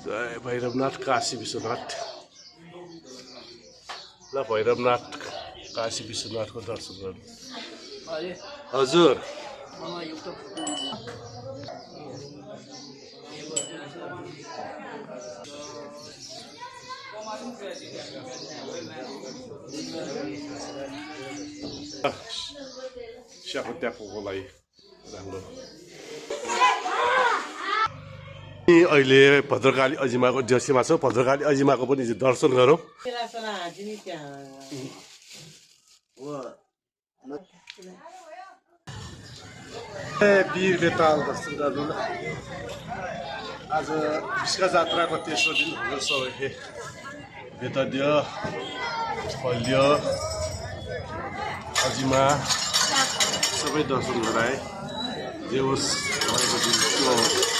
जय भैरवनाथ काशी विश्वनाथ। ल भैरवनाथ काशी विश्वनाथको दर्शन गर्नु। हजुर स्याको ट्यापोको लागि राम्रो। अहिले भद्रकाली अजिमाको जसीमा छौँ। भद्रकाली अजिमाको पनि दर्शन गरौँ। वीर बेताल दर्शन गर्नु न। आज विश्व जात्राको तेस्रो दिन हाम्रो सबै बेतड्य फल्य अजिमा सबै दर्शन गराए। जे होस् भनेको दिन